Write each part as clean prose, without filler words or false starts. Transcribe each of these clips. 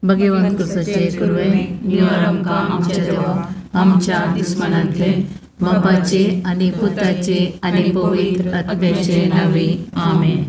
भगवंत कुसाचे कुरवे निवार आमकां आमच्या देवा आमच्या दुस्मनांतले बापाचे आनी पुताचे आनी पवित्र आत्म्याचे नांवे आमेन.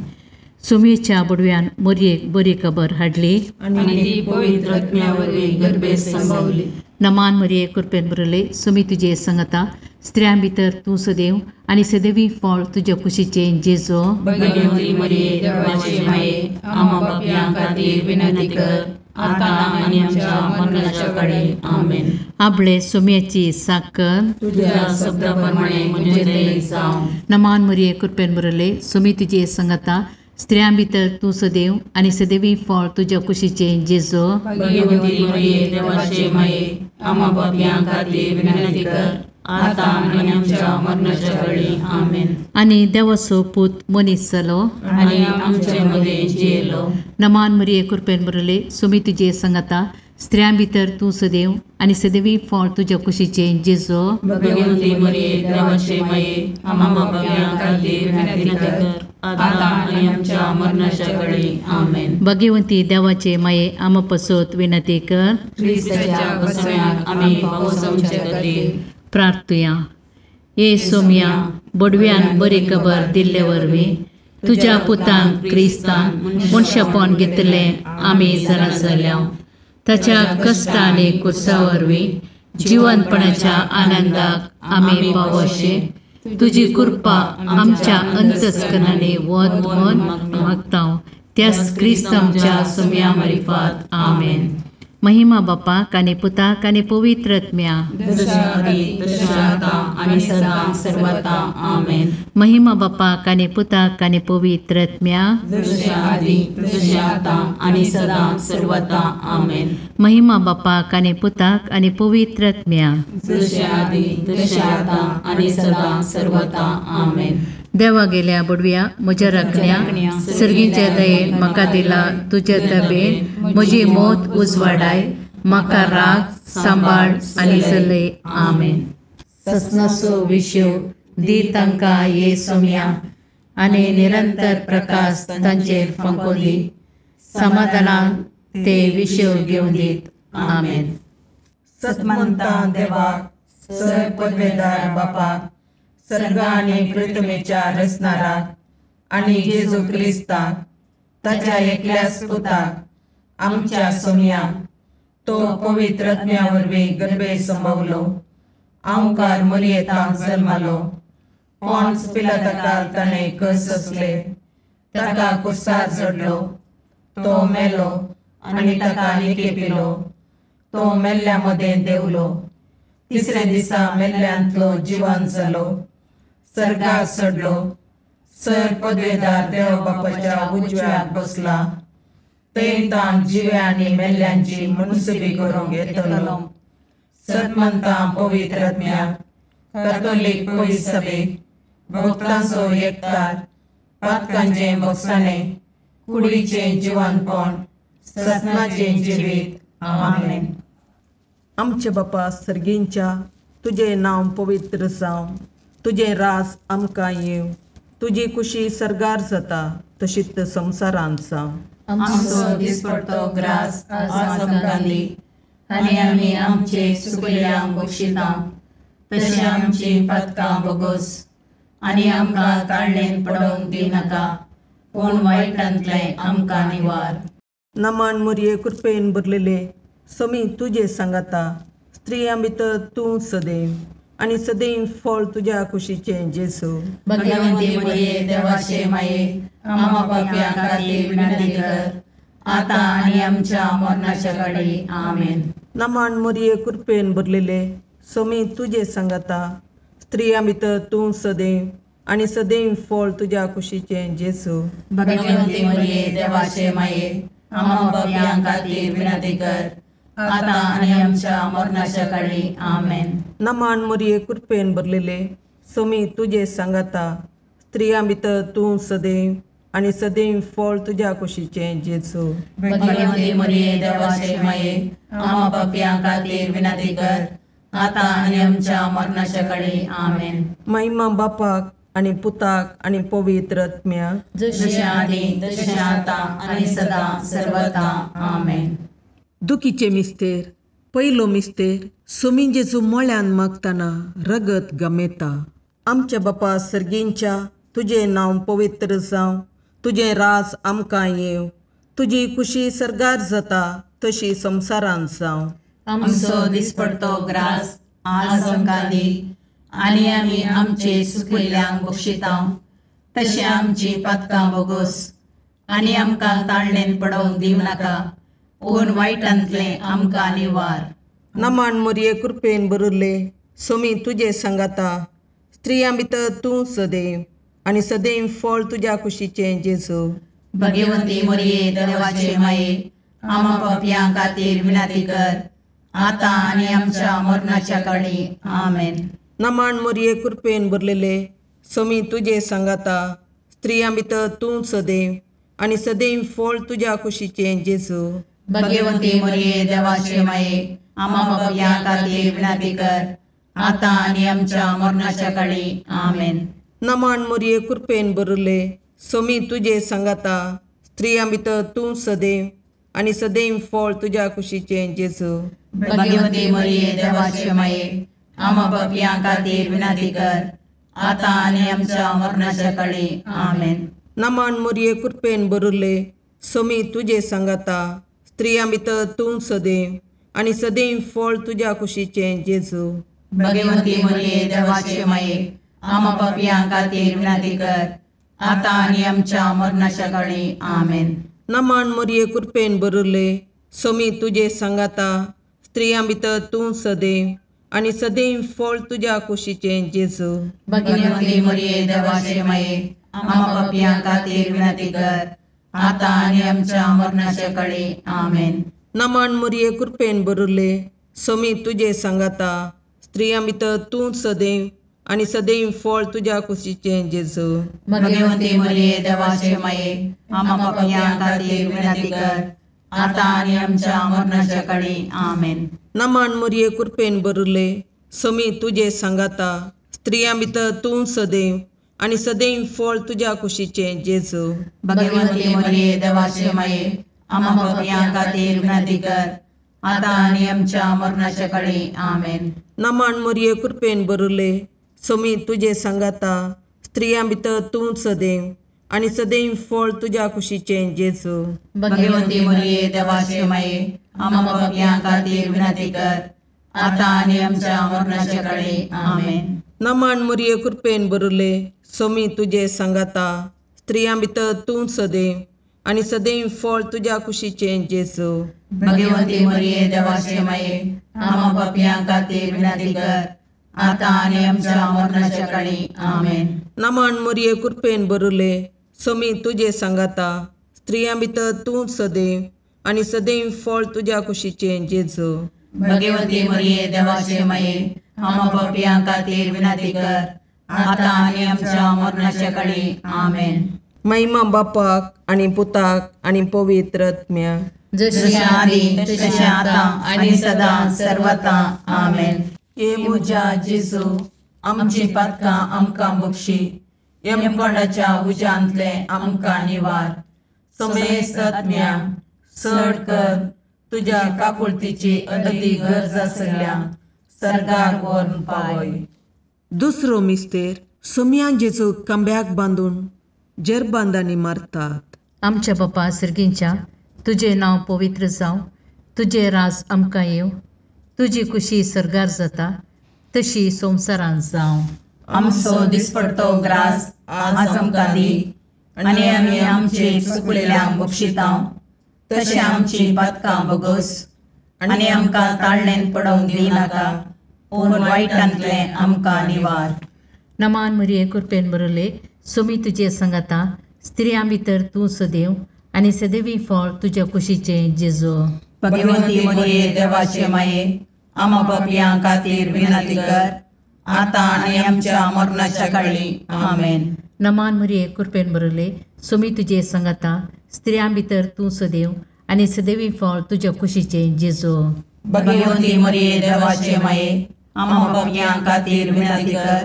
सुमेच्या बुडव्यान मोरयेक बरी खबर हाडली आनी ती पवित्र आत्म्या वरवीं गर्भेत संभवली. नमान मरिये कृपेन भरले सुमी तुजे संगता स्त्रियां भितर तूं सदैव आनी सदैवी फळ तुज्या कुशीचें जेजो. भगवती मरिये देवाचे माये आम्हा पापयां खातीर विनंती कर आतां आनी आमच्या मरणाच्या काळी आमेन. आपले सुम्याची साकर तुझ्या शब्दा प्रमाणे म्हजें जावं. नमान मरिये कृपेन भरले सुमी तुजे संगता स्त्रियां भितर तूं सदैव आनी सदैवी फळ तुज्या कुशीचें जेजो. भगवती मरिये देवाचे माये आम्हा पापयां खातीर विनंती कर आतां आनी आमच्या मरणाच्या काळी आमेन. आनी देवाचो पूत मनीस जालो आनी आमचे मदें जियेलो. नमान मरिये कृपेन भरले सुमी तुजे संगता स्त्रियां भितर तूं सदैव आनी सदैवी फळ तुज्या कुशीचें जेजो. भगवती मरिये देवाचे माये आम्हा पापयां खातीर विनंती कर आतां आनी आमच्या मरणाच्या काळी आमेन. भगवंती देवाचे माये आम्हा पसत विनंती कर. क्रिस्ताच्या बसव्याक आमी पावोवचे खातीर प्रार्थुया. ये सोम्या बडव्यान बरी खबर दिल्ले वरवीं तुज्या पुतान क्रिस्तान मनशापण घेतलें आमी जाणा जाल्या. ताच्या कश्ट आनी कुर्सा वरवीं जिवनपणाच्या आनंदाक आमी पावोशे तुजी कृपा आमच्या अंतस्करणांनी वत म्हूण मागता त्याच क्रिस्त आमच्या सोम्या मारिफात आमेन. महिमा बापाक आनी पुताक आनी पवित्र आत्म्या. महिमा बापाक आनी पुताक आनी पवित्र आत्म्या. महिमा बापाक आनी पुताक आनी पवित्र आत्म्या. देवा गेल्या बुडव्या म्हज्या राखण्या सर्गीच्या दयेन म्हाका दिला तुज्या तबेन म्हजी मौत उजवाडाय म्हाका राग सांबाळ आनी चलय आमेन. ससनाचो विशेव दी तांकां ये सोम्या आनी निरंतर प्रकाश तांचेर फांको दी समाधानान ते विशेव घेवन दीत आमेन. सतमंता देवाक सर पदवेदार बापाक सर्ग आनी पृथ्वीच्या रचणाराक आनी जेजू क्रिस्ताक ताच्या एकल्याच पुताक आमच्या सोम्याक तो पवित्र आत्म्या वरवीं गर्भे संभवलो आंवकार मरियेतांत जल्मालो पॉन्स पिलाताकाल ताणें कस सोंसले ताका कुर्सार चडलो तो मेलो आनी ताका निकेपिलो तो मेल्ल्या मदें देंवलो तिसऱ्या दिसा मेल्ल्यांतलो जिवन जालो सर्गार चडलो सर पदवेदार देव बापाच्या उजव्याक बसला थंय ताण जिव्या आनी मेल्ल्यांची मुनसुबी करूंक येतलो. सतमंता पवित्र आत्म्याक कातोलीक पवित्र सभेक भक्तांचो एकतार पातकांचें भोगसाणें कुडीचें जिवनपण ससनाचें जिवीत आमेन. आमचे बापा सर्गींच्या तुजें नांव पवित्र जावं तुजें राज आमकां येवं तुजी कुशी सर्गार जाता तशीच संवसारांत जावं. आमचो दिसपडतो ग्रास आज आमकां दी आनी आमी आमचे चुकलेल्यांक बक्षिता तशें आमची पातकां भोगोस आनी आमकां ताळणेन पडोवंक दिनाका पूण वायटांतलें आमकां निवार. नमान मोरये कृपेन भरलेले समी तुजे सांगाता स्त्रियां भितर तूं सदैव आनी सदैव फळ तुज्या कुशीचें जेजू. भगवंती मरिये देवाचे माये आम्हा पापयां खातीर विनंती कर आतां आनी आमच्या मरणाच्या काळी आमेन. नमान मोरये कृपेन भरलेले समी तुजे सांगाता स्त्रियां भितर तूं सदैव आनी सदैव फळ तुज्या कुशीचें जेजू. भगवंती मरिये देवाचे माये आम्हा पापयां खातीर विनंती कर आतां आनी आमच्या मरणाच्या काळी आमेन. नमान मोरये कृपेन भरलेले समी तुजे सांगाता स्त्रियां भितर तूं सदैव आनी सदैव फळ तुज्या कुशीचें जेजू. भगवंती मरिये देवाचे माये आम्हा पापयां खातीर विनंती कर आतां आनी आमच्या मरणाच्या काळी आमेन. महिमा बापाक आनी पुताक आनी पवित्र आत्म्याक जशें आदी तशें आतां आनी सदां सर्वता आमेन. दुखीचे मिस्तेर पयलो मिस्तेर सोमी जेजू मळ्यान मागतना रगत गमेता. आमच्या बापा सर्गींच्या तुजें नांव पवित्र जावं, तुजें राज आमकां येवं, तुजी खुशी सर्गार जाता तशी संवसारांत जावं. आमचो दिसपडतो ग्रास आज आमकां दी आनी आमी आमचे सुकिल्ल्यांक बक्षिता तशें आमची पातकां बोगोस आनी आमकां ताळणेन पडोवंक दिवं नाका पूण वायटांतलें आमकां निवार. नमान मोरये कृपेन भरिल्ले सोमी तुजे सांगाता, स्त्रियां भितर तूं सदैव आनी सदैव फळ तुज्या कुशीचें जेजू. भगवंती मोरये देवाचे माये आमा पापयां खातीर विनंती कर आतां आनी आमच्या मरणाच्या काळी. आमेन. नमान मोरये कृपेन भरलेले सोमी तुजे सांगाता, स्त्रियां भितर तूं सदैव आनी सदैव फळ तुज्या कुशीचें जेजू. भगवंती मोरये देवाचे माये आमा पापयां खातीर विनंती कर आतां आनी आमच्या मरणाच्या काळी. आमेन. नमान मोरये कृपेन भरिल्ले सोमी तुजे सांगाता, स्त्रियां भितर तूं सदैव आनी सदैव फळ तुज्या कुशीचें जेजू. भगवंती मोरये देवाचे माये आमा पापयां खातीर विनंती कर आतां आनी आमच्या मरणाच्या काळी. आमेन. नमान मोरये कृपेन भरिल्ले सोमी तुजे सांगाता, स्त्रियां भितर तूं सदैव आनी सदैव फळ तुज्या कुशीचें जेजू. भगवंती मोरये देवाचे माये आमा पापयां खातीर विनंती कर आतां आनी आमच्या मरणाच्या काळी. आमेन. नमान मोरये कृपेन भरिल्ले सोमी तुजे सांगाता, स्त्रियां भितर तूं सदैव आनी सदैव फळ तुज्या कुशीचें जेजू. भगवंती मोरये देवाचे माये आमा पापयां खातीर विनंती कर आतां आनी आमच्या मरणाच्या काळी. आमेन. नमान मोरये कृपेन भरिल्ले सोमी तुजे सांगाता, स्त्रियां भितर तूं सदैव आनी सदैव फळ तुज्या कुशीचें जेजू. भगवंती मोरये देवाचे माये आमा पापयां खातीर विनंती कर आतां आनी आमच्या मरणाच्या काळी. आमेन. नमान मोरये कृपेन भरिल्ले सोमी तुजे सांगाता, स्त्रियां भितर तूं सदैव आनी सदैव फळ तुज्या कुशीचें जेजू. भगवंती मोरये देवाचे माये आमा पापयां खातीर विनंती कर आतां आनी आमच्या मरणाच्या काळी. आमेन. नमान मोरये कृपेन भरिल्ले सोमी तुजे सांगाता, स्त्रियां भितर तूं सदैव आनी सदैव फळ तुज्या कुशीचें जेजू. भगवंती मोरये देवाचे माये आमा पापयां खातीर विनंती कर आतां आनी आमच्या मरणाच्या काळी. आमेन. नमान मोरये कृपेन भरिल्ले सोमी तुजे सांगाता, स्त्रियां भितर तूं सदैव आनी सदैव फळ तुज्या कुशीचें जेजू. भगवंती मोरये देवाचे माये आमा पापयां खातीर विनंती कर आतां आनी आमच्या मरणाच्या काळी. आमेन. नमान मोरये कृपेन भरिल्ले सोमी तुजे सांगाता, स्त्रियां भितर तूं सदैव आनी सदैव फळ तुज्या कुशीचें जेजू. भगवंती मोरये देवाचे माये आमा पापयां खातीर विनंती कर आतां आनी आमच्या मरणाच्या काळी. आमेन. महिमा बापाक आनी पुताक आनी पवित्र आत्म्याक, जशी आदी तशें आतां आनी सदां सर्वता. आमेन. हे म्हज्या जेजू आमची पातकां आमकां बक्षी, यमकोंडाच्या उज्यांतलें आमकां निवार, समेस्त आत्म्या चड कर तुज्या काकुळतीची अदी गरज आसल्या सर्गाक व्हरून पावय. दुसरो मिस्तेर सोमयान जेजू खांब्याक बांदून जेरबांदांनी मारतात. आमच्या बापा सर्गींच्या तुजें नांव पवित्र जावं, तुजें राज आमकां येवं, तुजी खुशी सर्गार जाता तशी संवसारांत जावं. आमचो दिसपडतो ग्रास आज आमकां दी आनी आमी आमचे चुकलेल्यांक बक्षिता तशें आमची पातकां बोगोस आनी आमकां ताळणेन पडोवंक दिवनाका पूण वायटांतलें आमकां निवार. नमान मरिये कृपेन भरले सोमी तुजे सांगाता, स्त्रियां भितर तूं सदैव आनी सदैवी फळ तुज्या कुशीचें जेजू. भगवंती मरिये देवाचे माये आमा पापयां खातीर विनंती कर आतां आनी आमच्या मरणाच्या काळी. आमेन. नमान मरिये कृपेन भरले सोमी तुजे सांगाता, स्त्रियां भितर तूं सदैव आनी सदैवी फळ तुज्या कुशीचें जेजू. भगवंती मरिये देवाचे माये आमा पापयां खातीर विनंती कर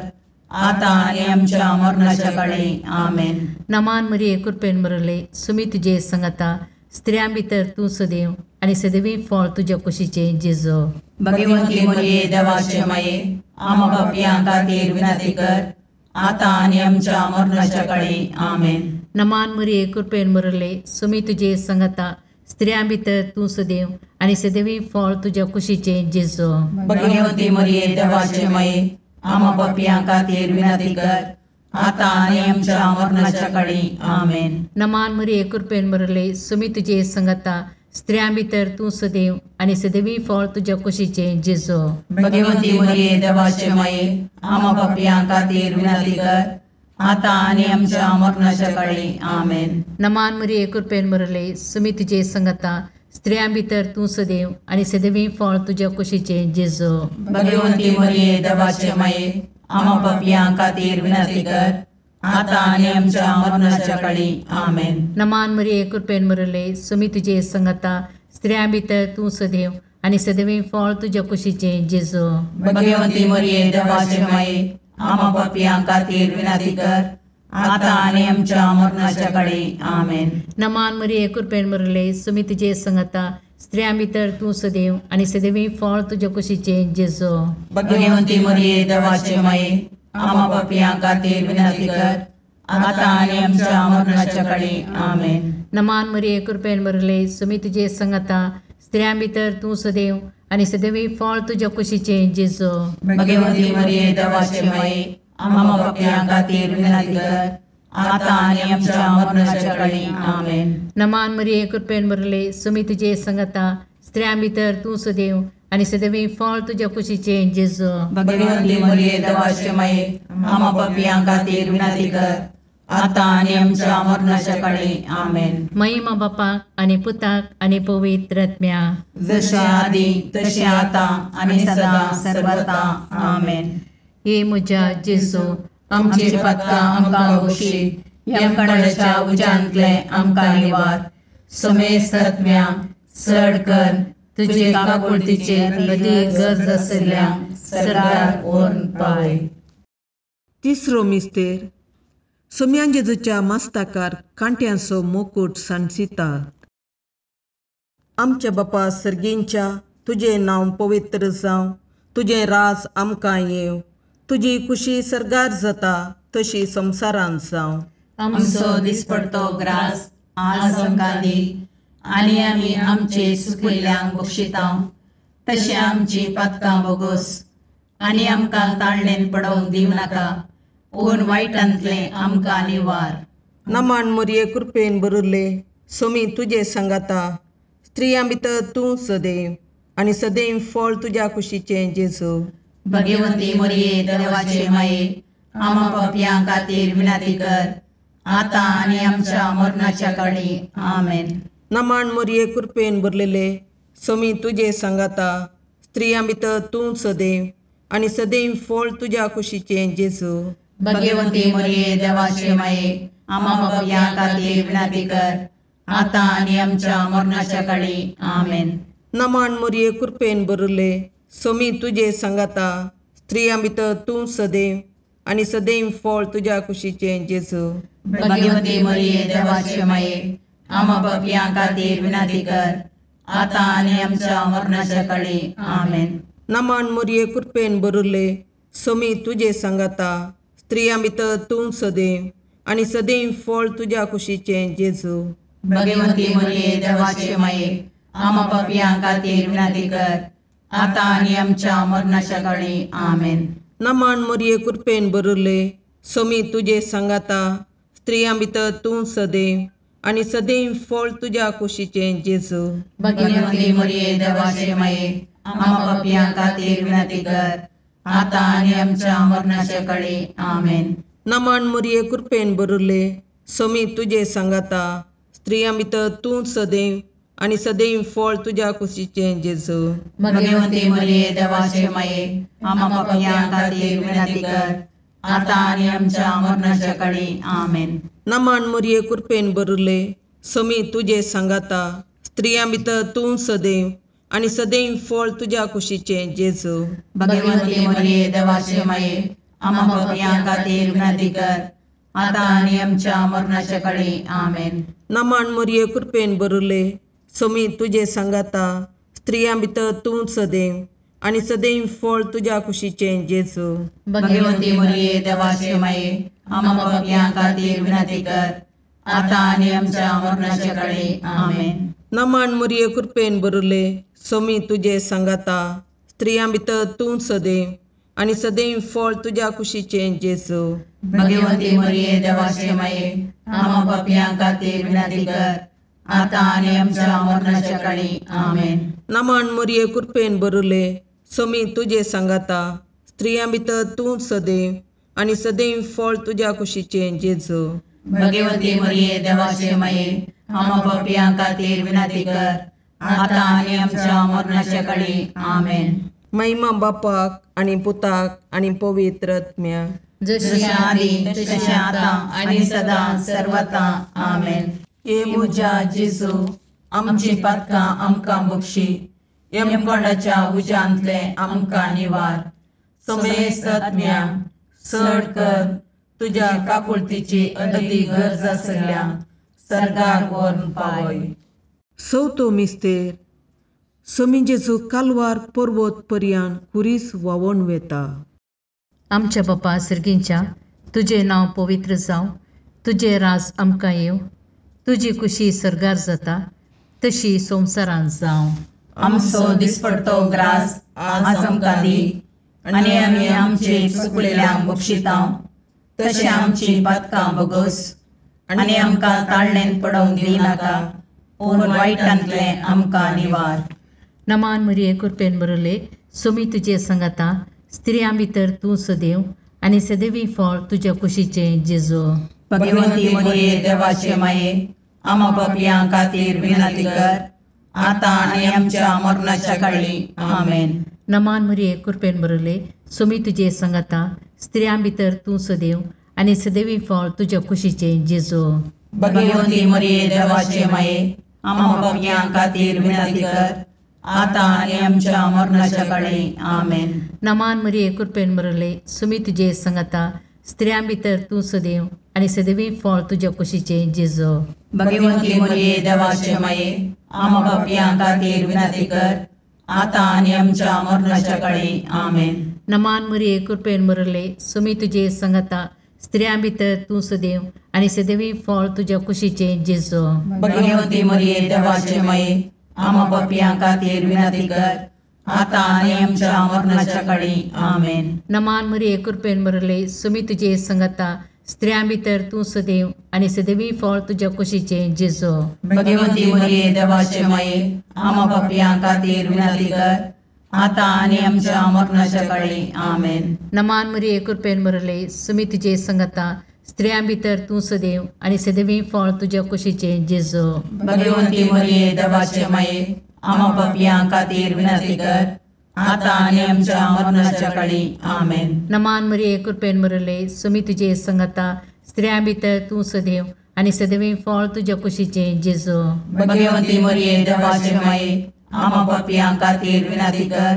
आतां आनी आमच्या मरणाच्या काळी. आमेन. नमान मरिये कृपेन भरले सुमी तुजे सांगाता, स्त्रियां भितर तूं सदैव आनी सदैवी फळ तुज्या कुशीचें जेजू. भगवंती मरिये देवाचे माये, आमा पापयां खातीर विनंती कर, आतां आनी आमच्या मरणाच्या काळी. आमेन. नमान मरिये, कृपेन भरले, सुमी तुजे संगता, स्त्रियां भितर तूं सदैव आनी सदैवी फळ तुज्या कुशीचें जेजू. भगवंती मरिये देवाचे माये, आमा पापयां खातीर विनंती कर, आतां आनी आमच्या मरणाच्या काळी. आमेन. नमान मरिये, कृपेन भरले, सुमी तुजे संगता, स्त्रियां भितर तूं सदैव आनी सदैवी फळ तुज्या कुशीचें जेजू. भगवंती मरिये देवाचे माये, आमा पापयां खातीर विनंती कर, आतां आनी आमच्या मरणाच्या काळी. आमेन. नमान मरिये, कृपेन भरले, सुमी तुजे संगता, स्त्रियां भितर तूं सदैव आनी सदैवी फळ तुज्या कुशीचें जेजू. भगवंती मरिये देवाचे माये, आमा पापयां खातीर विनंती कर, आतां आनी आमच्या मरणाच्या काळी. आमेन. नमान मरिये, कृपेन भरले, सुमी तुजे संगता, स्त्रियां भितर तूं सदैव आनी सदैवी फळ तुज्या कुशीचें जेजू. भगवंती मरिये देवाचे माये, आमा पापयां खातीर विनंती कर, आतां आनी आमच्या मरणाच्या काळी. आमेन. नमान मरिये, कृपेन भरले, सुमी तुजे संगता, स्त्रियां भितर तूं सदैव आनी सदैवी फळ तुज्या कुशीचें जेजू. भगवंती मरिये देवाचे माये, आमा पापयां खातीर विनंती कर, आतां आनी आमच्या मरणाच्या काळी. आमेन. नमान मरिये, कृपेन भरले, सुमी तुजे संगता, स्त्रियां भितर तूं सदैव आनी सदैवी फळ तुज्या कुशीचें जेजू. भगवंती मरिये देवाचे माये, आमा पापयां खातीर विनंती कर, आतां आनी आमच्या मरणाच्या काळी. आमेन. नमान मरिये, कृपेन भरले, सुमी तुजे संगता, स्त्रियां भितर तूं सदैव आनी सदैवी फळ तुज्या कुशीचें जेजू. भगवंती मरिये देवाचे माये, आमा पापयां खातीर विनंती कर, आतां आनी आमच्या मरणाच्या काळी. आमेन. महिमा बापाक आनी पुताक आनी पवित्र आत्म्या, जशें आदी तशें आतां आनी सदां सर्वता. आमेन. हे म्हज्या जेजू, आमची पातकां आमकां बक्षी, यमकणाच्या उज्यांतलें आमकां निवार, समेस्त आत्म्या चड कर तुजे काकुळतीचेर अदीक गरज आशिल्ल्या सरकार व्हरून पावय. तिसरो मिस्तेर. सोम्यान जेजूच्या मास्ताकार कांट्यांचो मुकूट सांडसितात. आमच्या बापा सर्गींच्या, तुजें नांव पवित्र जावं, तुजें राज आमकां येवं, तुजी खुशी सर्गार जाता तशी संवसारांत जावं. आमचो दिसपडतो ग्रास आज आमकां दी, आनी आमी आमचे सुकिल्ल्यांक बक्षिता तशें आमची पातकां बोगोस, आनी आमकां ताळणेन पडोवंक दिवं नाका, पूण वायटांतलें आमकां निवार. नमान मरिये, कृपेन भरिल्ले, सोमी तुजे सांगाता, स्त्रियां भितर तूं सदैव आनी सदैव फळ तुज्या कुशीचें जेजू. भगवंती मरिये देवाचे माये, आमा पापयां खातीर विनंती कर, आतां आनी आमच्या मरणाच्या काळी. आमेन. नमान मरिये, कृपेन भरलेले, सोमी तुजे सांगाता, स्त्रियां भितर तूं सदैव आनी सदैव फळ तुज्या कुशीचें जेजू. भगवंती मरिये देवाचे माये, आमा पापयां खातीर विनंती कर, आतां आनी आमच्या मरणाच्या काळी. आमेन. नमान मरिये, कृपेन भरिल्ले, सोमी तुजे सांगाता, स्त्रियां भितर तूं सदैव आनी सदैव फळ तुज्या कुशीचें जेजू. भगवंती मरिये देवाचे माये, आमा पापयां खातीर विनंती कर, आतां आनी आमच्या मरणाच्या काळी. आमेन. नमान मरिये, कृपेन भरिल्ले, सोमी तुजे सांगाता, स्त्रियां भितर तूं सदैव आनी सदैव फळ तुज्या कुशीचें जेजू. भगवंती मरिये देवाचे माये, आमा पापयां खातीर विनंती कर, आतां आनी आमच्या मरणाच्या काळी. आमेन. नमान मरिये, कृपेन भरिल्ले, सोमी तुजे सांगाता, स्त्रियां भितर तूं सदैव आनी सदैव फळ तुज्या कुशीचें जेजू. भगवंती मरिये देवाचे माये, आमा पापयां खातीर विनंती कर, आतां आनी आमच्या मरणाच्या काळी. आमेन. नमान मरिये, कृपेन भरिल्ले, सोमी तुजे सांगाता, स्त्रियां भितर तूं सदैव आनी सदैव फळ तुज्या कुशीचें जेजू. भगवंती मरिये देवाचे माये, आमा पापयां खातीर विनंती कर, आतां आनी आमच्या मरणाच्या काळी. आमेन. नमान मरिये, कृपेन भरिल्ले, सोमी तुजे सांगाता, स्त्रियां भितर तूं सदैव आनी सदैव फळ तुज्या कुशीचें जेजू. भगवंती मरिये देवाचे माये, आमा पापयां खातीर विनंती कर, आतां आनी आमच्या मरणाच्या काळी. आमेन. नमान मरिये, कृपेन भरिल्ले, सोमी तुजे सांगाता, स्त्रियां भितर तूं सदैव आनी सदैव फळ तुज्या कुशीचें जेजू। भगवती मरिये देवाचे माये, आम्हा पापयां खातीर विनंती कर, आतां आनी आमच्या मरणाच्या काळी। आमेन। नमन मरिये, कृपेन भरले, सोमी तुजे सांगाता, स्त्रियां भितर तूं सदैव आनी सदैव फळ तुज्या कुशीचें जेजू। भगवती मरिये देवाचे माये, आम्हा पापयां खातीर विनंती कर, आतां आनी आमच्या मरणाच्या काळी। आमेन। नमन मरिये, कृपेन भरले, सोमी तुजे सांगाता, स्त्रियां भितर तूं सदैव आनी सदैव फळ तुज्या कुशीचें जेजू। भगवती मरिये देवाचे माये, आम्हा पापयां खातीर विनंती कर, आतां आनी आमच्या मरणाच्या काळी। आमेन। महिमा बापाक आनी पुताक आनी पवित्र आत्म्याक, जशी आदी तशी आतां आनी सदां सर्वता। आमेन। हे म्हज्या जेजू, आमची पातकां आमकां बक्षी, यमकोंडाच्या उज्यांतले आमकां निवार, समेस्त आत्म्या चड कर तुज्या काकुळतीची अदी गरज आसल्या सर्गाक व्हरून पावय। चवथो मिस्तेर। सोमी जेजू कालवार पर्वत पर्यान खुरीस व्हांवून वेता। आमच्या बापा सर्गींच्या, तुजें नांव पवित्र जावं, तुजें राज आमकां येवं, तुजी कुशी सर्गार जाता तशी संवसारांत जावं। आमचो दिसपडतो ग्रास आज आमकां दी, आनी आमी आमचे चुकलेल्यांक बक्षिता तशें आमची पातकां बगस, आनी आमकां ताळणेन पडोवंक दिनाका, पूण वायटांतलें आमकां निवार। नमान मरिये, कृपेन भरले, सोमी तुजे सांगाता, स्त्रियां भितर तूं सदैव आनी सदैवी फळ तुज्या कुशीचें जेजू। भगवती मरिये देवाचे माये, आम्हा पापयां खातीर विनंती कर, आतां आनी आमच्या मरणाच्या काळी। आमेन। नमान मरिये, कृपेन भरले, सोमी तुजे सांगाता, स्त्रियां भितर तूं सदैव आनी सदैवी फळ तुज्या कुशीचें जेजू। भगवती मरिये देवाचे माये, आम्हा पापयां खातीर विनंती कर, आतां आनी आमच्या मरणाच्या काळी। आमेन। नमान मरिये, कृपेन भरले, सोमी तुजे सांगाता, स्त्रियां भितर तूं सदैव आनी सदैवी फळ तुज्या कुशीचें जेजू। भगवती मरिये देवाचे माये, आम्हा पापयां खातीर विनंती कर, आतां आनी आमच्या मरणाच्या काळी। आमेन। नमान मरिये, कृपेन भरले, सोमी तुजे सांगाता, स्त्रियां भितर तूं सदैव आनी सदैवी फळ तुज्या कुशीचें जेजू। भगवती मरिये देवाचे माये, आम्हा पापयां खातीर विनंती कर, आतां आनी आमच्या मरणाच्या काळी। आमेन। नमान मरिये, कृपेन भरले, सोमी तुजे सांगाता, स्त्रियां भितर तूं सदैव आनी सदैवी फळ तुज्या कुशीचें जेजू। भगवती मरिये देवाचे माये, आम्हा पापयां खातीर विनंती कर, आतां आनी आमच्या मरणाच्या काळी। आमेन। नमान मरिये, कृपेन भरले, सोमी तुजे सांगाता, स्त्रियां भितर तूं सदैव आनी सदैवी फळ तुज्या कुशीचें जेजू। भगवती मरिये देवाचे माये, आम्हा पापयां खातीर विनंती कर, आतां आनी आमच्या मरणाच्या काळी। आमेन। नमान मरिये, कृपेन भरले, सोमी तुजे सांगाता, स्त्रियां भितर तूं सदैव आनी सदैवी फळ तुज्या कुशीचें जेजू। भगवती मरिये देवाचे माये, आम्हा पापयां खातीर विनंती कर,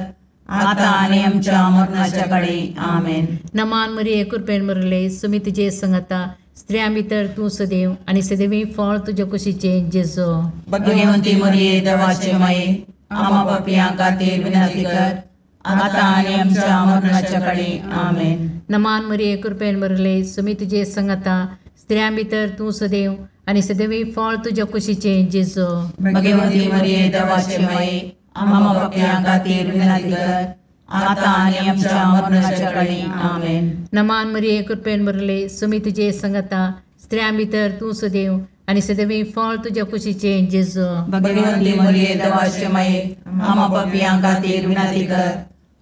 आतां आनी आमच्या मरणाच्या काळी। आमेन। नमान मरिये, कृपेन भरले, सोमी तुजे सांगाता, स्त्रियां भितर तूं सदैव आनी सदैवी फळ तुज्या कुशीचें जेजू। भगवती मरिये देवाचे माये, आम्हा पापयां खातीर विनंती कर, आतां आनी आमच्या मरणाच्या काळी। आमेन। नमान मरिये, कृपेन भरले, सोमी तुजे सांगाता, स्त्रियां भितर तूं सदैव आनी सदैवी फळ तुज्या कुशीचें जेजू। भगवती मरिये देवाचे माये, आम्हा पापयां खातीर विनंती कर, आतां आनी आमच्या मरणाच्या काळी। आमेन। नमान मरिये, कृपेन भरले, सोमी तुजे सांगाता, स्त्रियां भितर तूं सदैव आनी सदैवी फळ तुज्या कुशीचें जेजू। भगवती मरिये देवाचे माये, आम्हा पापयां खातीर विनंती कर,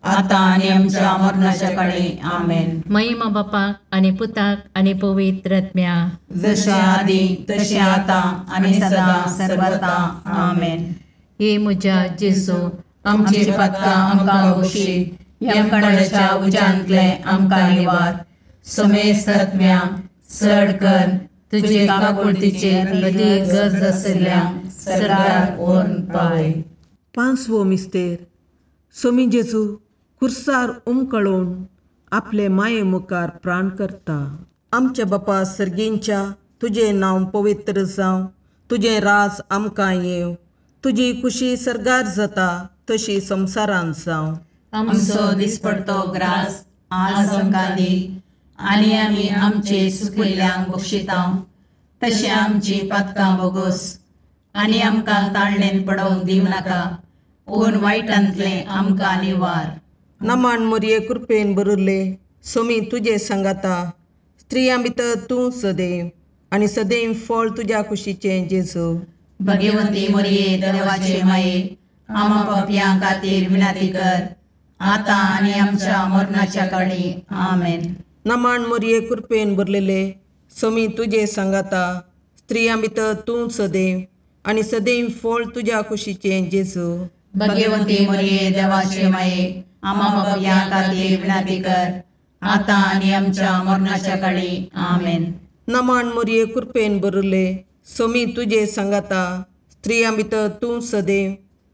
आतां आनी आमच्या मरणाच्या काळी। आमेन। महिमा बापाक आनी पुताक आनी पवित्र आत्म्याक, जशें आदी तशें आतां आनी सदां सर्वता। आमेन। हे म्हज्या जेजू, आमची पातकां आमकां बक्षी, यमकंडाच्या उज्यांतले आमकां निवार, समेस्त आत्म्या चड कर तुजे काकुळतीचे अदी गरज आसल्या सर्गाक व्हरून पावय। पांचवो मिस्तेर। सोमी जेजू खुर्सार उमकळून आपले माये मुखार प्राण करता। आमच्या बापा सर्गींच्या, तुजें नांव पवित्र जावं, तुजें राज आमकां येवं, तुजी कुशी सर्गार जाता तशी संवसारांत जावं. आमचो दिसपडतो ग्रास आज आमकां दी आनी आमी आमचे सुकिल्ल्यांक बक्षिता तशें आमची पातकां बोगोस आनी आमकां ताळणेन पडोवंक दिवं नाका पूण वायटांतलें आमकां निवार. नमन मोरये कृपेन भरिल्ले सोमी तुजे सांगाता स्त्रियां भितर तूं सदैव आनी सदैव फळ तुज्या कुशीचें जेजू. भगवंती मोरये देवाचे माये आमा पापयां खातीर विनंती कर आतां आनी आमच्या मरणाच्या काळी. आमेन. नमन मोरये कृपेन भरलेले सोमी तुजे सांगाता स्त्रियां भितर तूं सदैव आनी सदैव फळ तुज्या कुशीचें जेजू. भगवंती मोरये देवाचे माये आमा पापयां खातीर विनंती कर आतां आनी आमच्या मरणाच्या काळी. आमेन. नमन मोरये कृपेन भरिल्ले सोमी तुजे सांगाता स्त्रियां भितर तूं सदैव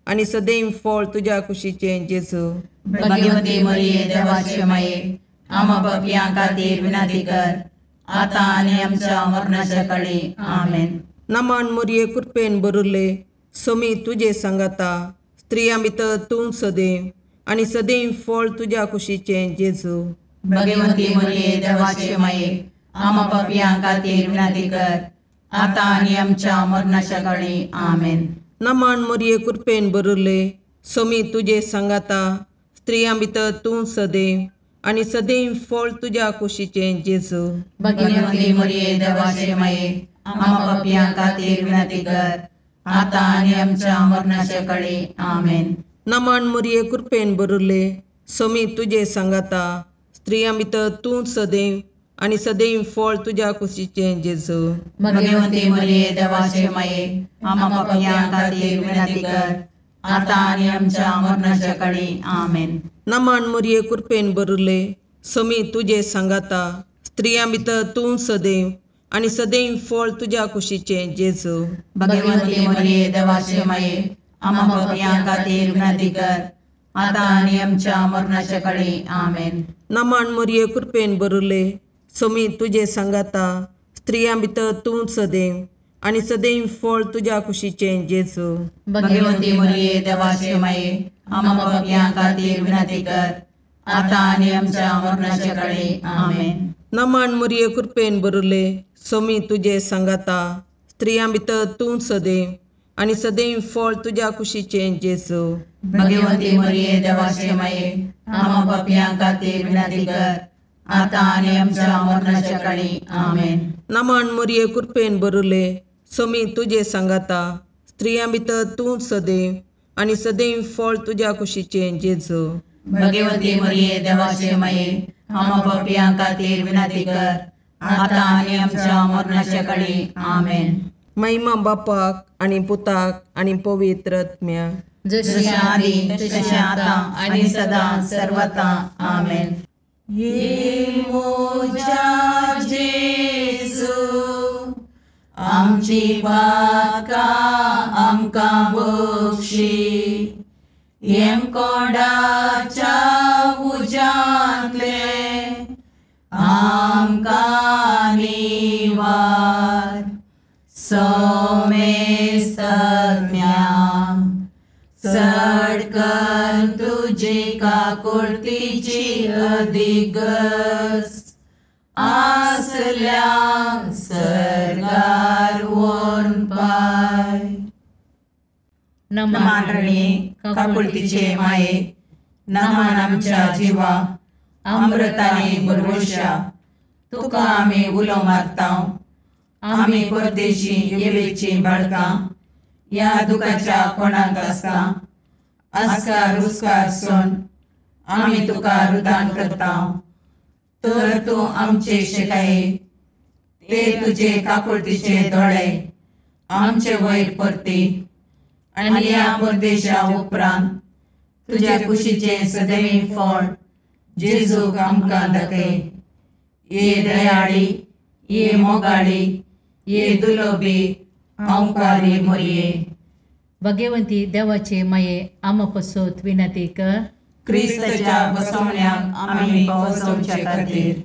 आनी सदैव फळ तुज्या कुशीचें जेजू. भगवंती मोरये देवाचे माये आमा पापयां खातीर विनंती कर आतां आनी आमच्या मरणाच्या काळी. आमेन. नमन मोरये कृपेन भरिल्ले सोमी तुजे सांगाता स्त्रियां भितर तूं सदैव आनी सदैव फळ तुज्या कुशीचें जेजू. भगवंती मोरये देवाचे माये आमा पापयां खातीर विनंती कर आतां आनी आमच्या मरणाच्या काळी. आमेन. नमन मोरये कृपेन भरिल्ले सोमी तुजे सांगाता स्त्रियां भितर तूं सदैव आनी सदैव फळ तुज्या कुशीचें जेजू. भगवंती मोरये देवाचे माये आमा पापयां खातीर विनंती कर आतां आनी आमच्या मरणाच्या काळी. आमेन. नमन मोरये कृपेन भरिल्ले सोमी तुजे सांगाता स्त्रियां भितर तूं सदैव आनी सदैव फळ तुज्या कुशीचें जेजू. भगवंती मोरये देवाचे माये आमा पापयां खातीर विनंती कर आतां आनी आमच्या मरणाच्या काळी. आमेन. नमन मोरये कृपेन भरिल्ले सोमी तुजे सांगाता स्त्रियां भितर तूं सदैव आनी सदैव फळ तुज्या कुशीचें जेजू. भगवंती मोरये देवाचे माये आमा पापयां खातीर विनंती कर आतां आनी आमच्या मरणाच्या काळी. आमेन. नमन मोरये कृपेन भरिल्ले सोमी तुजे सांगाता स्त्रियां भितर तूं सदैव आनी सदैव फळ तुज्या कुशीचें जेजू. भगवंती मोरये देवाचे माये आमा पापयां खातीर विनंती कर आतां आनी आमच्या मरणाच्या काळी. आमेन. नमन मोरये कृपेन भरिल्ले सोमी तुजे सांगाता स्त्रियां भितर तूं सदैव आनी सदैव फळ तुज्या कुशीचें जेजू. भगवंती मोरये देवाचे माये आमा पापयां खातीर विनंती कर आतां आनी आमच्या मरणाच्या काळी. आमेन. नमन मोरये कृपेन भरिल्ले सोमी तुजे सांगाता स्त्रियां भितर तूं सदैव आनी सदैव फळ तुज्या कुशीचें जेजू. भगवंती मोरये देवाचे माये आमा पापयां खातीर विनंती कर आतां आनी आमच्या मरणाच्या काळी. आमेन. महिमा बापाक आनी पुताक आनी पवित्र आत्म्याक, जशें आदी तशें आतां आनी सदां सर्वता. आमेन. ये मोजा जेजू आमची पातकां आमकां बक्षी येमकोंडाच्या उज्यांतले आमकां निवार सोमेस्तज्ञा चड कर तुजी काकुळतीची अधिगस आसल्या सर्गार व्हरून पाय. नमन रणी काकुळतीचे माये नमन आमच्या जिवा अमृताने भरवशा तुका आमी उलो मारता. आमी परदेशी येवेची बाळकां ह्या दुखाच्या कोणाक आसता आस्कार उस्कार सोन आमी तुका रुदान करता. तर तूं आमचे शिकाये ते तुजे काकुळतीचे दोळे आमचे वयर परती आनी ह्या परदेशा उपरांत तुज्या कुशीचें सदैव फळ जेजूक आमकां दाखय. ये दयाळी ये मोगाळी ये दुलोबी ओंकारी मोरये. भगवंती देवाचे माये आमा पसत विनंती कर क्रिस्ताच्या बसवण्याक आमी पावसोवचे खातीर.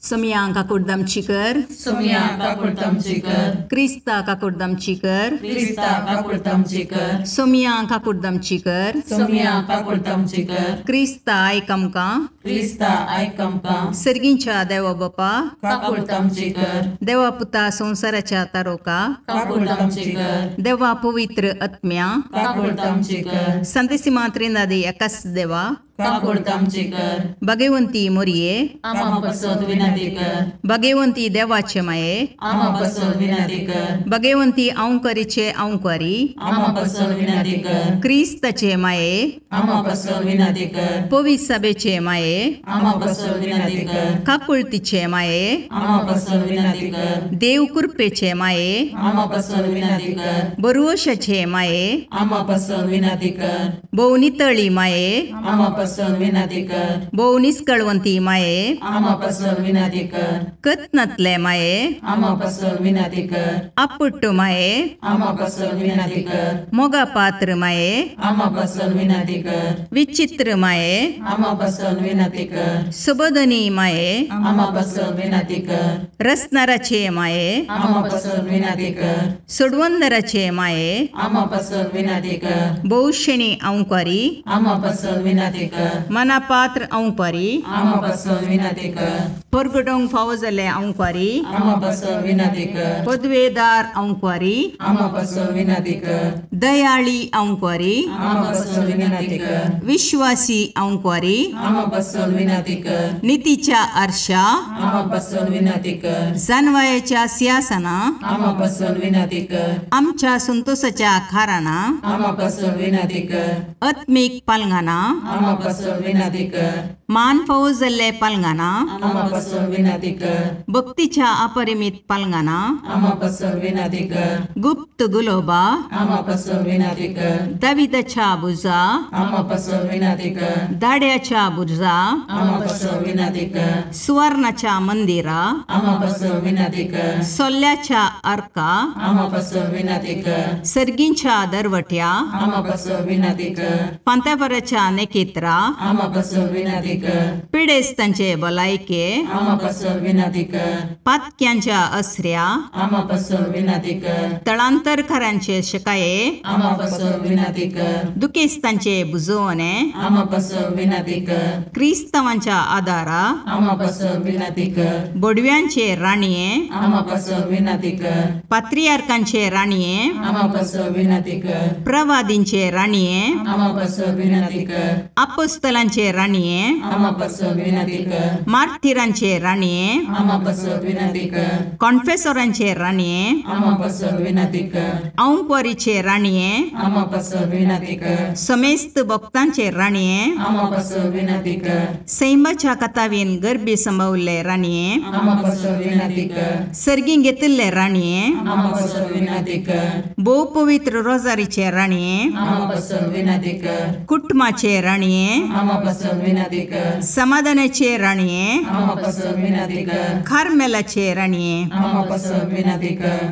सोमया काकुडदामची कर, सोमया काकुडदामची कर, क्रिस्ता काकुडदामची कर, क्रिस्ता काकुडदामची कर, सोमया काकुडदामची कर, सोमया काकुडदामची कर, क्रिस्ता आयक आमकां, क्रिस्ता आयक आमकां, सर्गींच्या देवा बापा काकुडदामची कर, देवा पुता संवसाराच्या तारोका काकुडदामची कर, देवा पवित्र आत्म्या काकुडदामची कर, संतेसिमा त्रिनादी एकाच देवा काकुडदामची कर, भगवंती मोरये आमा पसत विनंती कर, भगवंती देवाचे माये आमा पसत विनंती कर, भगवंती औंकरीचे औंकरी आमा पसत विनंती कर, क्रिस्ताचे माये आमा पसत विनंती कर, पवित्र सभेचे माये आमा पसत विनंती कर, काकुळतीचे माये आमा पसत विनंती कर, देव कृपेचे माये आमा पसत विनंती कर, बरुवशाचे माये आमा पसत विनंती कर, भोवनितळी माये आमा पसत विनंती कर, भोव निस्कळवंती माये आमा पसत विनंती कर, कत्नातले माये आमा पसत विनंती कर, आपुट्ट माये आमा पसत विनंती कर, मोगा पात्र माये आमा पसत विनंती कर, विचित्र माये आमा पसत विनंती कर, सुबोधनी माये आमा पसत विनंती कर, रसनाराचे माये आमा पसत विनंती कर, सोडवंदराचे माये आमा पसत विनंती कर, बहुशेणी औंकारी आमा पसत विनंती कर, मनापात्र औंकारी आमा पसत विनंती कर, परगटोंक फावो जाल्ले औंकारी आमा पसत विनंती कर, पदवेदार औंकारी आमा पसत विनंती कर, दयाळी औंकारी आमा पसत विनंती कर, विश्वासी औंकारी आमा पसत विनंती कर, नितीच्या आरशा आमा पसत विनंती कर, जानवायाच्या सिंहासना आमा पसत विनंती कर, आमच्या संतोषाच्या खाराना आमा पसत विनंती कर, आत्मीक पालंगाना आमा पसत विनंती कर, मान फावो जाल्ले पालंगाना आमा पसत विनंती कर, भक्तीच्या अपरिमित पालंगाना आमा पसत विनंती कर, गुप्त गुलोबा आमा पसत विनंती कर, दाविदाच्या बुजा आमा पसत विनंती कर, दाड्याच्या बुजा आमा पसत विनंती कर, सुवर्णाच्या मंदिरा आमा पसत विनंती कर, सोल्ल्याच्या अर्का आमा पसत विनंती कर, सर्गींच्या दरवट्या आमा पसत विनंती कर, पांत्यापराच्या नेकेत्रा आमा पसत विनंती कर, पिडेस्तांचे भलायके आमा पसत विनंती कर, पातक्यांच्या असऱ्या आमा पसत विनंती कर, तळांतरकारांचे शकाये आमा पसत विनंती कर, दुखेस्तांचे बुजवणे आमा पसत विनंती कर, क्रिस्तावांच्या आदारा आमा पसत विनंती कर, बोडव्यांचे राणये आमा पसत विनंती कर, पात्रियार्कांचे राणये आमा पसत विनंती कर, प्रवादींचे राणये आमा पसत विनंती कर, अपोस्तलांचे राणये आमा पसत विनंती कर, मार्थिरांचे राणये आमा पसत विनंती कर, कॉन्फेसोरांचे राणये आमा पसत विनंती कर, औंकवारीचे राणये आमा पसत विनंती कर, समेस्त भक्तांचे राणये आमा पसत विनंती कर, सैमाच्या कथावीन गर्भी संभवले राणये आमा पसत विनंती कर, सर्गी घेतिल्ले राणये आमा पसत विनंती कर, भोव पवित्र रोजारीचे राणये आमा पसत विनंती कर, कुटुंबाचे राणये आमा पसत विनंती कर, समाधानाचे राणये आमा पसत विनंती कर, कार्मेलाचे राणये आमा पसत विनंती कर,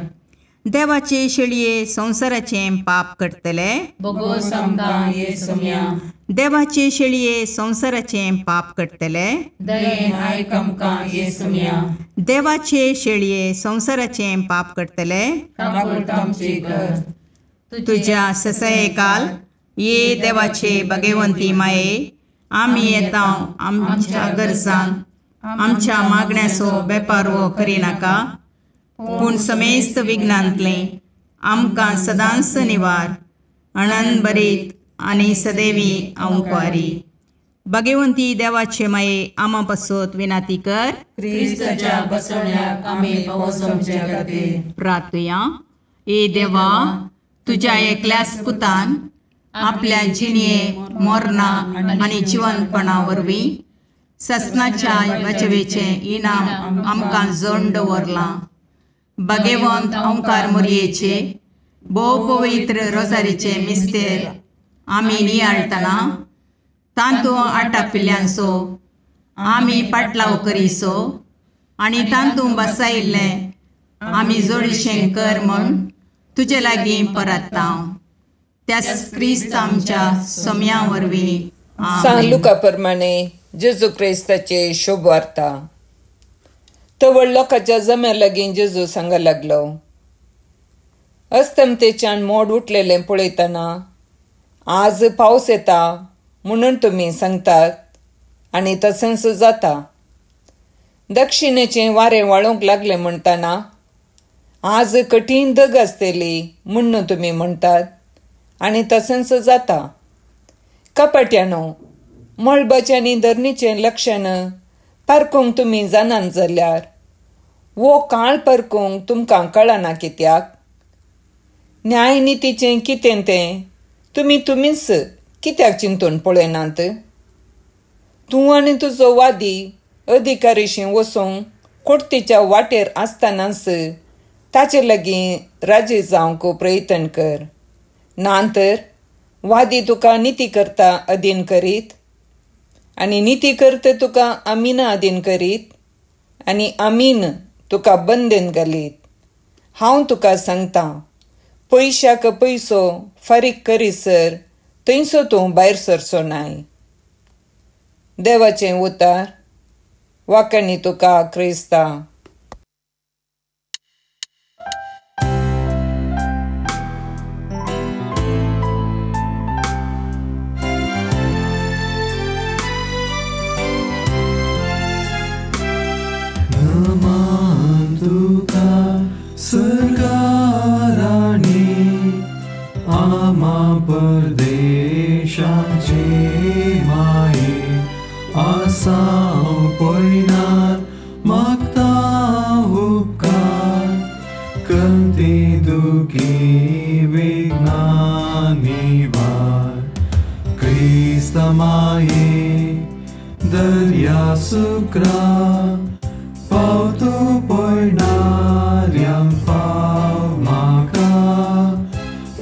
देवाचे शेळये संवसाराचे पाप करतले बोगोस आमकां ये सोम्या, देवाचे शेळये संवसाराचे पाप करतले दयेन आयक आमकां ये सोम्या, देवाचे शेळये संवसाराचे पाप करतले काकुळटामची कर, तुझ्या ससयकाल ये देवाचे भगवंती माये आमी येता आमच्या गरजान आमच्या मागण्याचो बेपारवो करिनाका पूण समेस्त विघ्नांतलें आमकां सदांच निवार अणन बरीत आनी सदैवी आंकवारी. भगवंती देवाचे माये आमा पासत विनाती कर क्रिस्ताच्या बसवण्याक आमी पावसोवचे खातीर. प्रार्थुया. ए देवा, तुज्या एकल्याच पुतान आपल्या जिणये मोरना आनी जिवनपणा वरवीं ससनाच्या बचवेचें इनाम आमकां जोड दवरलां. भगवंत ओंकार मोरयेचे भोव पवित्र रोजारीचे मिस्तेर आमी नियाळटना तांतू आटापिल्ल्यांचो आमी पाटलाव करीसो आनी तांतू बसायिल्लें आमी जोडीशें कर म्हूण तुजे लागीं परत्ता त्याच क्रिस्त आमच्या सोम्या वरवीं. सान लुका प्रमाणे जेजू क्रिस्ताचे शुभ वार्ता. तवळ लोकांच्या जम्या लागीं जेजू सांगा लागलो, अस्तमतेच्यान मोड उठलेलें पळयतना आज पावस येता म्हणून तुमी सांगतात आनी तशेंच जाता. दक्षिणेचें वारें वाळूंक लागलें म्हणटना आज कठीण दग आसतली म्हणून तुमी म्हणटात आनी तशेंच जाता. कपाट्यानो, मळबाचें आनी धरणीचें लक्षण पारखूंक तुमी जाणात जाल्यार वो काळ पारखूंक तुमकां कळना कित्याक? न्यायनितीचें कितें तें तुमी तुमीच कित्याक चिंतून पळयनात? तूं आनी तुजो वादी अधिकारीशी वचूंक कोर्तीच्या वाटेर आसतनाच ताचे लागीं राजी जावंक प्रयत्न कर, ना तर वादी तुका निती करता अधीन करीत आनी निती करता तुका आमीना अधीन करीत आनी आमीन तुका बंदेन घालीत. हांव तुका सांगता, पयशाक पयसो फारीक करीसर थंयसो तूं भायर सरचो नाय. देवाचें उतार. वाकांनी तुका क्रिस्ता. नमान तुका सरकाराणी आमा परदेशाचे माये आसाव पयनार मागता उपकार कंती दुखी विघ्ना निवार क्रिस्त माये दर्या सुक्रा पावतो पयणाऱ्यांक पाव म्हाका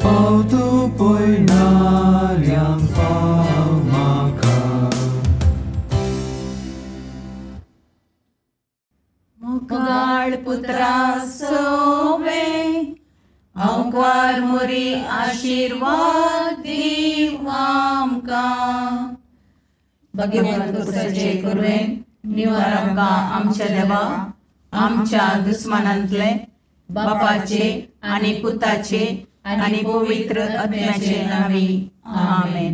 पावतो पयणाऱ्यांक पाव म्हाका. मुगाळ पुत्रा सोवे आंकार मोरी आशीर्वाद दीव आमकां. भगवंत पुरुषाचे कुरवेन निवार आमकां आमच्या देवा आमच्या दुस्मानांतले बापाचे आनी पुताचे आनी पवित्र आत्म्याचे नांवी. आमेन.